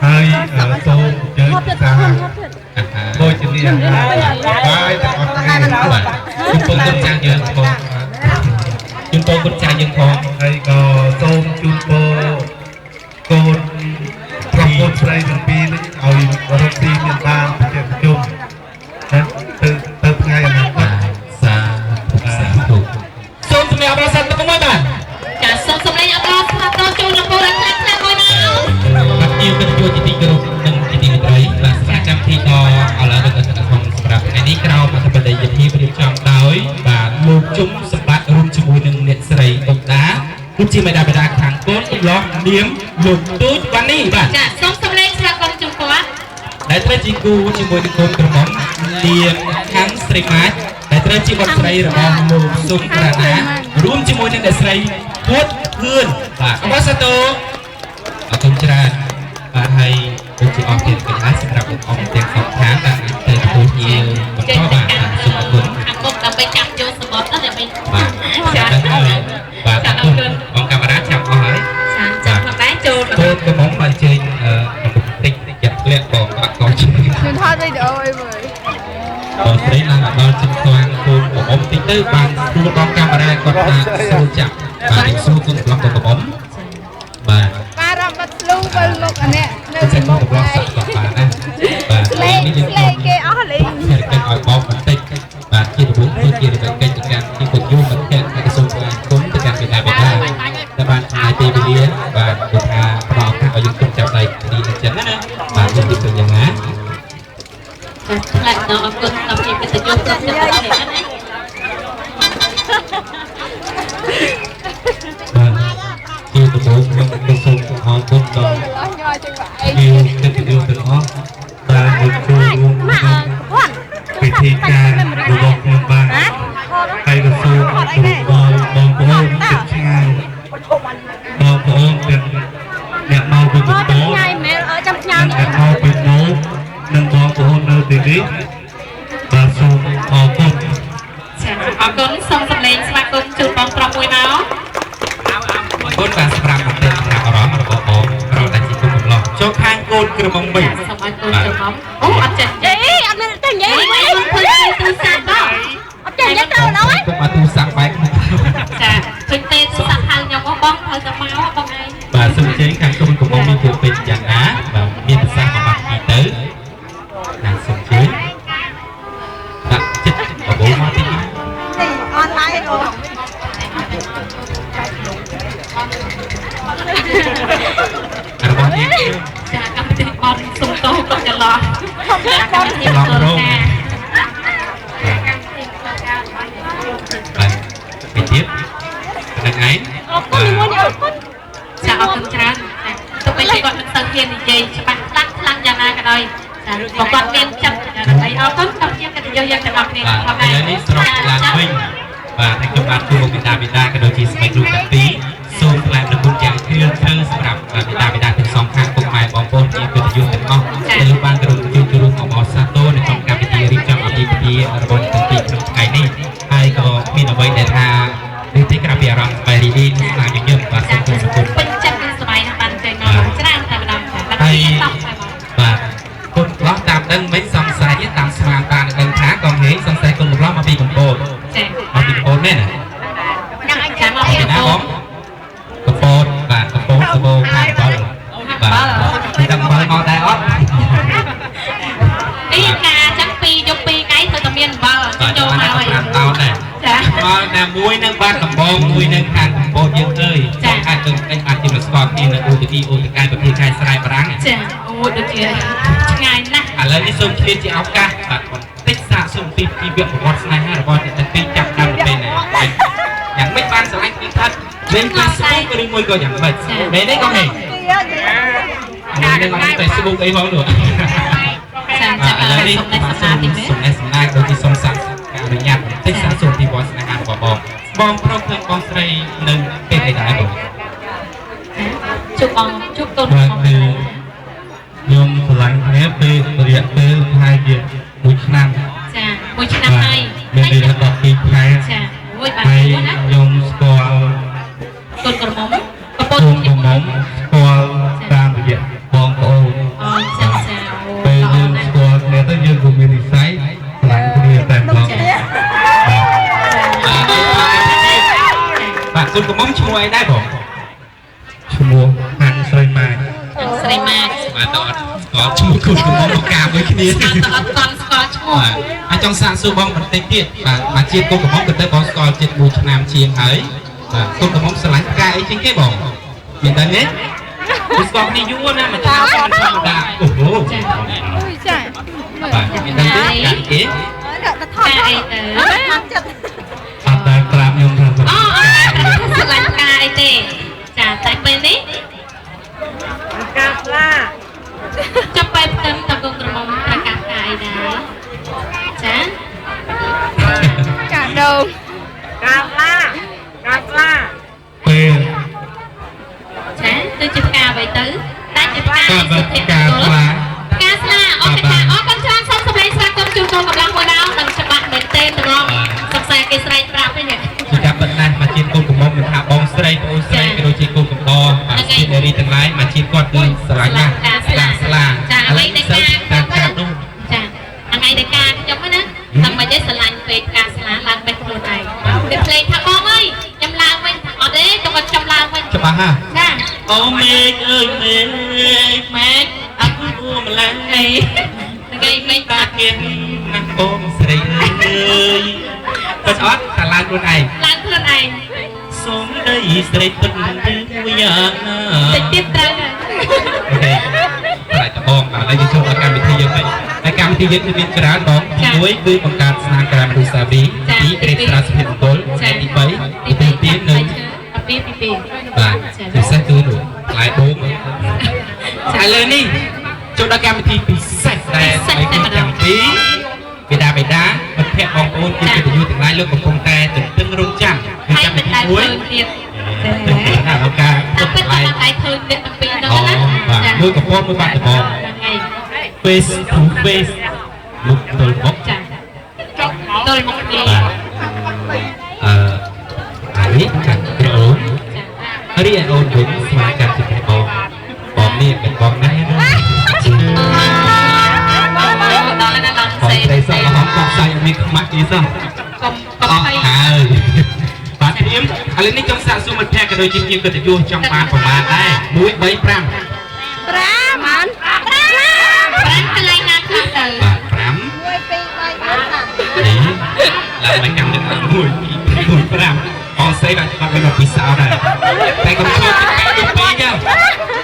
ហើយសូមអញ្ជើញពិសាបូជនីអាហារបាយទាំងអស់គ្នា បាទជូនពរគុណចាស់យើងផងជូនពរគុណចាស់យើងផង ហើយក៏សូមជូនពរកូនប្រុសកូនស្រីទាំងពីរនេះឲ្យរកស៊ីមានបានប្រជាជនណាទៅទៅថ្ងៃអនាគត បាទសាធុសាធុសូមសម្រាប់ប្រសាទមួយបាទ ចាសូមសម្លេងអបអរសាទរជូនលោកពូរខ្លាំងខ្លាំងមួយមក បាទជាកិត្តិយសជាទីគោរពនិងជាទីមេត្រីបាទសម្រាប់កម្មវិធីដ៏ឥឡូវនៅក្នុងសម្រាប់ថ្ងៃនេះក្រោមអធិបតីភាពរៀបចំដោយបាទលោកជុំសម្បត្តិរួមជាមួយនឹងអ្នកស្រីអុកដារួមជាមេដាបេដាខាងកូនកំឡោះនាមលោកទូចវ៉ានីបាទ ចាសូមសម្លេងស្វាគមន៍ចំពោះ ដែលត្រូវជាគូជាមួយនឹងកូនក្រមុំនាងខាងស្រីម៉ាចដែលត្រូវជាបុត្រីរបស់លោកសុំប្រាណារួមជាមួយនឹងអ្នកស្រីពុតហឿនបាទអបអរសាទរអរគុណច្រើនបាទហើយដូចជាអស់ទៀតកិច្ចហើយសម្រាប់លោកអ៊ំទាំងសងខាងបាទអាចទៅទទួលភ្ញៀវបន្តបាទសូមអរគុណ ខាងមុខដើម្បីចាប់យកសម្បត្តិដើម្បី បាទ ចា ហើយបាទអរគុណបងកាមេរ៉ាចាប់អស់ហើយ ចាចាប់ផងដែរចូល កូនក្រមុំបានជើញអឺបន្តិចចិត្តធ្លាក់បងបាក់កជើង ខ្ញុំថតវីដេអូអីមើល បងស្រីឡើងដល់ជិតស្វាងកូនក្រមុំតិចទៅបានស្រួលបងកាមេរ៉ាគាត់ថាស្រួលចាប់បាទស្រួលកូនប្លង់កូនក្រមុំបាទ បារម្ភបាត់ស្លូវិលមុខអានេះនៅ តែកូ មុខ នកំឡោះសាក់ក៏បានណាបាទ លេ នេះយើង លេគេអស់លេង ភារកិច្ចឲ្យបងបន្តិចបាទជាដំបូងធ្វើជារកិច្ចទៅកាន់ទីពយុមិត្តភក្តិและក្រសួងស្លាគុំទៅកាន់បេដាបេដាដែលបានចំណាយពេលវេលាបាទគឺថាផ្ដល់ឱកាសឲ្យយើងគុំចាប់ដៃគ្នាអញ្ចឹងណាបាទយើងទីទៅយ៉ាងណា ចាថ្លែងដល់អរគុណដល់ជាកិត្តិយសគ្រប់ចិត្តដល់ណា បាទជាដំបូងខ្ញុំក៏សូមអរគុណដល់ អស់ញ័រជាងបែក ភ្ញៀវកិត្តិយសទាំងអស់ដែលមកចូលរួមក្នុងពិធីការរបស់ខ្ញុំបានហើយក៏សូមអរគុណដល់បងប្អូនទាំងឆ្ងាយបងប្អូនទាំងអ្នកមកពីកំពត ថ្ងៃមែនចាំផ្ញើ និងអ្នកមកពីមោនិងបងប្អូននៅទីនេះបាទសូមអរគុណ ចាអរគុណសូមសម្លេងស្វាគមន៍ជូនបងប្រុសមួយមក អរគុណបាទសម្រាប់មតិសម្រាប់អារម្មណ៍របស់បងប្រុសដែលជាគុំកំឡោះចូលខាងកូនក្រមុំវិញ សូមឲ្យកូនក្រមុំអូអត់ចេះ អេអត់មានតែនិយាយ វិញឃើញទូរស័ព្ទបង អត់ចេះនិយាយទៅដល់ហើយ គុំមកទូរស័ព្ទបែក ចាឃើញទេទូរស័ព្ទហៅខ្ញុំបងត្រូវតែមកបងឯង បាទសូមអញ្ជើញខាងកូនក្រមុំមានភាពពេញយ៉ាងណាបាទមានប្រសាសន៍មួយម៉ាត់ពីទៅណាសូមអញ្ជើញដាក់ចិត្តបបោមកតិច នេះអនឡាញអូ របស់នេះ ចាកម្មវិធីបនសុំទោសក៏ច្រឡំកម្មវិធី ច្រឡំរោងបាទពីទៀតនឹងឯង អរគុណមួយអរគុណ ចាអរគុណច្រើនទោះបីជាគាត់មិនសូវហ៊ាននិយាយច្បាស់ខ្លាំងខ្លាំងយ៉ាងណាក៏ដោយចាក៏គាត់មានចិត្តដើម្បីអរគុណដល់ជាកិត្តិយសយ៉ាងទាំងអស់គ្នា បាទឥឡូវនេះស្រកឡើងវិញបាទហើយខ្ញុំបាទជួបលោកមេតាបេតាក៏ដូចជាស្បែកគ្រូទាំងពីរសូមថ្លែងអំណរគុណយ៉ាងជ្រាលជ្រៅសម្រាប់មេតាបេតាទាំងសងខាងពុកម៉ែបងប្អូនជាកិត្តិយសទាំងអស់ដែលលោកបានគោរពជួយចូលរួមអបអរសាទរនៅក្នុងកម្មវិធីរៀបចំអាពាហ៍ពិពាហ៍របស់អ្នកទាំងពីរក្នុងថ្ងៃនេះហើយក៏មានអ្វីដែលថានេះទេក្រៅពីអារម្មណ៍សប្បាយរីករាយស្នាមញញឹមបាទសូមថ្លែងអំណរគុណ ពេញចិត្តនឹងសម័យណាស់បានចេញមកច្រើនតែម្ដងចាដល់ ហើយ ទីតោះតែមក បាទគុណប្លោះតាមដឹងមិនសង្ស័យទេតាមស្មានបានដឹងថាកងហេងសង្ស័យគុណប្លោះមកពីកំពត ចា មកពីកំពតមែនទេ ចាមកពី ពីណាបងកំពតបាទកំពតសបោខាងបាល់បាទពីដឹងបាល់មកដែរអត់ នេះការចឹងពីរយប់ពីរថ្ងៃត្រូវតែមានអំបិល បាទ ចូល មក មកហើយ 5តោនដែរ ចា មកណាមួយនឹងបាទកំបងមួយនឹងខាងកំពតយើងអើយអាចទៅអញបានជាស្គាល់គ្នានៅអូតគីអូតកែប្រភេទខែស្រែបារាំង ចាអូដូចជាឆ្ងាយណាស់ ឥឡូវនេះសូមឆ្លៀតជាឱកាសបាទបន្តិចសាកសួរពីជីវប្រវត្តិស្នេហារបស់អ្នកទាំងពីរចាប់ដើមពេលណាយ៉ាងម៉េចបានស្រឡាញ់គ្នាថាលេង Facebook ឬមួយក៏យ៉ាងម៉េចមែនទេកងហេងអានេះនឹងអត់ Facebook អីផងនោះ ចា បាទ ចា ឥឡូវនេះ សុំនេះ បាទសូម សំណាតិច សំណេះសំណាលដូចជាសូមសាកការអនុញ្ញាតបន្តិចសាកសួរពីវត្តស្នេហារបស់បងបងប្រុសឃើញបងស្រីនៅពេលអីដែរបង ជួបបងជួបកូន បាទ បង គឺខ្ញុំស្រឡាញ់គ្នាពេលរយៈពេលប្រហែលជាមួយឆ្នាំ ចាមួយឆ្នាំហើយ មានរយៈ12ខែ ចាមួយបាន ហើយ មួយណា ខ្ញុំស្គាល់ កូនក្រមុំកំពុង កូនក្រមុំស្គាល់តា ះអីដែរបង ឈ្មោះហាន់ស្រីម៉ាច ស្រីម៉ាច បាទតើអត់ស្គាល់ឈ្មោះគូកំមុំមកការមួយគ្នា ស្គាល់តើអត់តន់ស្គាល់ឈ្មោះ បាទហើយចង់សាកសួរបងបន្តិចទៀតបាទមកជាតិគូកំមុំក៏ទៅបងស្គាល់ជាតិមួយឆ្នាំជាងហើយបាទគូកំមុំស្រឡាញ់ផ្កាអីជាងគេបងមានដឹងទេស្គាល់គ្នាយូរណាស់មួយឆ្នាំធម្មតាអូហូ អូយចា បាទមានដឹងទេផ្កាគេ តែថត ផ្កាអីទៅ ចិត្ត អត់ដែលប្រាប់ខ្ញុំថាស្រ អូ ឡាញ់ អត់ស្រឡាញ់ផ្កាអីទេចាតែពេលនេះ ផ្កាស្លា ចាប់បែបផ្ទឹមតកងក្រមុំប្រកាសផ្កាអីដែរចា ចាដូងកាស្លាកាស្លា ពេល ចាទៅជាផ្កាអ្វីទៅតែជាផ្កា បាទ សុភ ផ្កា មង្គល ស្លា ផ្កាស្លាអរគុណអរគុណច្រើនសូមសម្លេងស្វាគមន៍ជូនកូនកម្លាំងមួយដងនឹងច្បាស់មែនទែនត្មងសិក្សាគេស្រែកប្រាប់វិញ ជាការពិតណាស់មកជាតិកូនកំមុំមិនថាបងស្រីប្អូនស្រីក៏ដូចជាកូនកំដរបាទជានារីទាំងឡាយមកជាតិគាត់គឺស្រឡាញ់ណាស់ ស្លា ស្លា ចាអ្វីដែលការ តាមការនោះ ចាថ្ងៃដែលការខ្ញុំណាតែមិនទេស្រឡាញ់ពេកការស្លាឡើងបេះខ្លួនឯងគេភ្លេងថាបងអើយខ្ញុំឡើងវិញអត់ទេខ្ញុំអត់ខ្ញុំឡើងវិញ ច្បាស់ហ่ะ ចា អូមេឃអើយមេឃ ម៉ែ អត់អួម្ល៉េះ អីថ្ងៃមេឃ តាគៀនណាស់បងស្រីអើយពិតអត់តែឡើងខ្លួនឯង ឡើងខ្លួនឯង សូមដីស្រីពិតឬយ៉ាងណា តិចទៀតត្រូវហើយ អូខេតែតបងបាទឥឡូវយើងចូលដល់កម្មវិធីយើងវិញហើយកម្មវិធីយើងគឺមានច្រើនបងទី1គឺបង្កើតស្នាមក្រមអនុស្សាវរីយ៍ទី2ក្រេបស្រាសុភមង្គលទី3ទី2ទៀតនឹង ទី2ទី2 បាទពិសេសគឺនោះផ្លែបូមឥឡូវនេះចូលដល់កម្មវិធីពិសេសដែលកម្មវិធីបេដាបេដាមិត្តភក្តិបងប្អូនជាកិត្តិយសទាំងឡាយលោកកំពុងតែទន្ទឹងរង់ចាំគឺ ហើយ កម្មវិ មិនដែល ធីមួយ ឃើញទៀត ទន្ទឹងណាស់ឱកាស តែពិតតែមិនដែលឃើញអ្នកទាំងពីរហ្នឹង អូ ណា បាទមួយកំពតមួយបាត់ដំបង ហ្នឹងហើយ face to face មុខទល់មុខ ចាទល់មុខគ្នា បាទអឺអានេះចាក់ក្រអូន ចា រីឯអូនវិញស្មារតីចំពោះបងបងនេះមិនបងណាស់ណា ដល់ណាដល់ បង សេ ស្រីសក់ល្ហងបងសាយអត់មានខ្មាស់គេសោះ កុំកុំ អស់ ភ័យ ហើយបាទព្រាមឥឡូវនេះចង់សាកសួរមិត្តភក្តិក៏ដូចជាភ្ញៀវកិត្តិយសចង់បានប្រមាណដែរ1 3 5 5បាន5 ប្រាំកន្លែងណាខ្លះទៅ បាទ5 1 2 3 4 នេះឡើងមកកម្មនេះ1 2 5បងស្រីបានច្បាប់វិញមកពិសោធន៍ដែរតែកុំឈប់បែកទៅពេកទៅ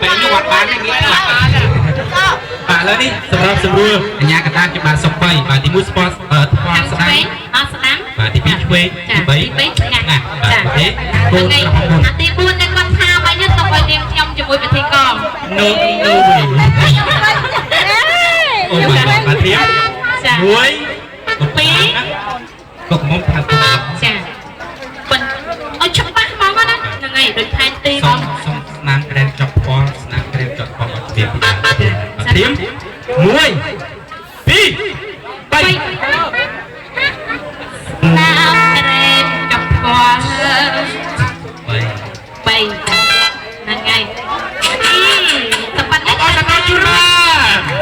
បែកនោះអត់បានទេងាកខ្លាក់បាទឥឡូវនេះសម្រាប់សម្រួលអញ្ញាកតាខ្ញុំបាទសុកបីបាទទី1ស្ពតថ្ពាល់ ខាង ស្ដាំ ឆ្វេងអត់ស្ដាំ បាទទី2ឆ្វេង ចា ទី ទី 3 3ឆ្ងាញ់ ណាបាទ ចា អូខេកូន ថ្ងៃ ក្រហមមុន អាទី4ដែលគាត់ថាបាញ់នេះទុកឲ្យនាងខ្ញុំជាមួយពិធីករ No no way អូ my god បាទត្រៀម ចា 1 2កុំមុំថាទៅ ចាប៉ុនឲ្យច្បាស់ហ្មងណាហ្នឹងហើយដូចផែនទីហ្ម សុំ ង សុំស្នាមក្រែមចប់ផ្ទាល់ស្នាមក្រែមចប់ផ្ទាល់អត់ត្រៀមពីដើមបាទត្រៀម1 2 3 ស្នាមក្រែមចប់ផ្ទាល់ 3 3ចាហ្នឹងហើយតែប៉ុណ្ណេះ អរគុណជូរ៉ា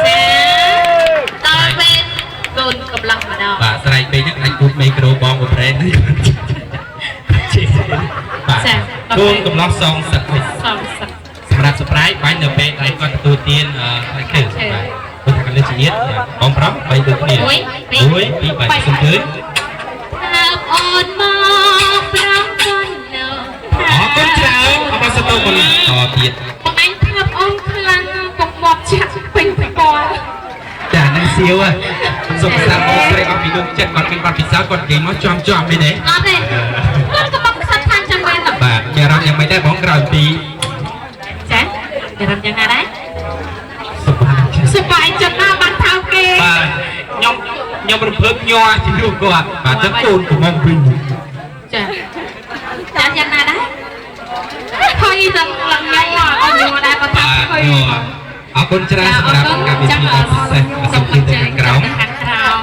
ចាដល់ពេលកូនកំឡោះម្ដង បាទស្រែកពេកហ្នឹងអាចគូតមីក្រូបងមួយប្រេននេះបាទកូនកំឡោះសងសឹកវិញ សងសឹក សម្រាប់ surprise បាញ់នៅពេលដែលគាត់ទទួលទានផ្លែឈើបាទព្រោះថាកលិជាតិបងប្រុស3ដូចគ្នា1 2 3សុំជើញ ហើបអូនមកប្រងកូននៅ អរគុណច្រើនអបអរសាទរគុណតទៀត បងឯងថាបអូនខ្លាំងកុំមកឆាក់ពេញផ្ទាល់ ចានឹងសៀវសុខសាន្តបងស្រីអស់ពីលោកចិត្តគាត់មានបាត់ពិសោធន៍គាត់និយាយមកចំចំមែនទេ អត់ទេគាត់ក៏មកខ្សត់ខាងចាំមែន បាទជាអារម្មណ៍យ៉ាងម៉េចដែរបងក្រោយពី ចាអារម្មណ៍យ៉ាងណាដែរ សុបាយចិត្ត សុបាយចិត្តណាស់បានថៅគេ បាទខ្ញុំខ្ញុំរំភើបញ័រជំនួសគាត់បាទទៅកូនកំងវិញ ចាចាយ៉ាងណាដែរភ័យដល់ឡើងញ័រអត់ញ័រដែរគាត់ថា បាទ ភ័យ ញ័រអរគុណច្រើនសម្រាប់កម្មវិធីដ៏ពិសេសបាទសូមជឿទៅខាងក្រោម ខាងក្រោម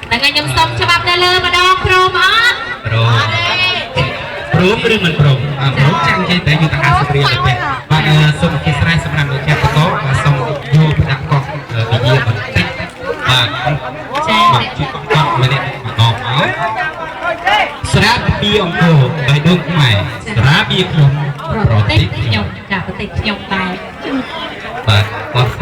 ហ្នឹងហើយខ្ញុំសុំច្បាប់នៅលើម្ដងព្រមអត់ ព្រមព្រមឬមិនព្រមអើព្រមចាំងគេតែយូរតែ50រៀលទេបាទសូមអធិស្ឋានសម្រាប់លោកចាស់តកបាទសូមយកផ្ដាក់កោះវិញ្ញាបន្តិចបាទ ចា បាទជួយកោះម្នាក់ម្ដងមកស្រាប់ បៀអង្គរបេះដូងខ្មែរស្រាបៀខ្ញុំ ប្រទេសខ្ញុំចាប្រទេសខ្ញុំដែរ បាទអរ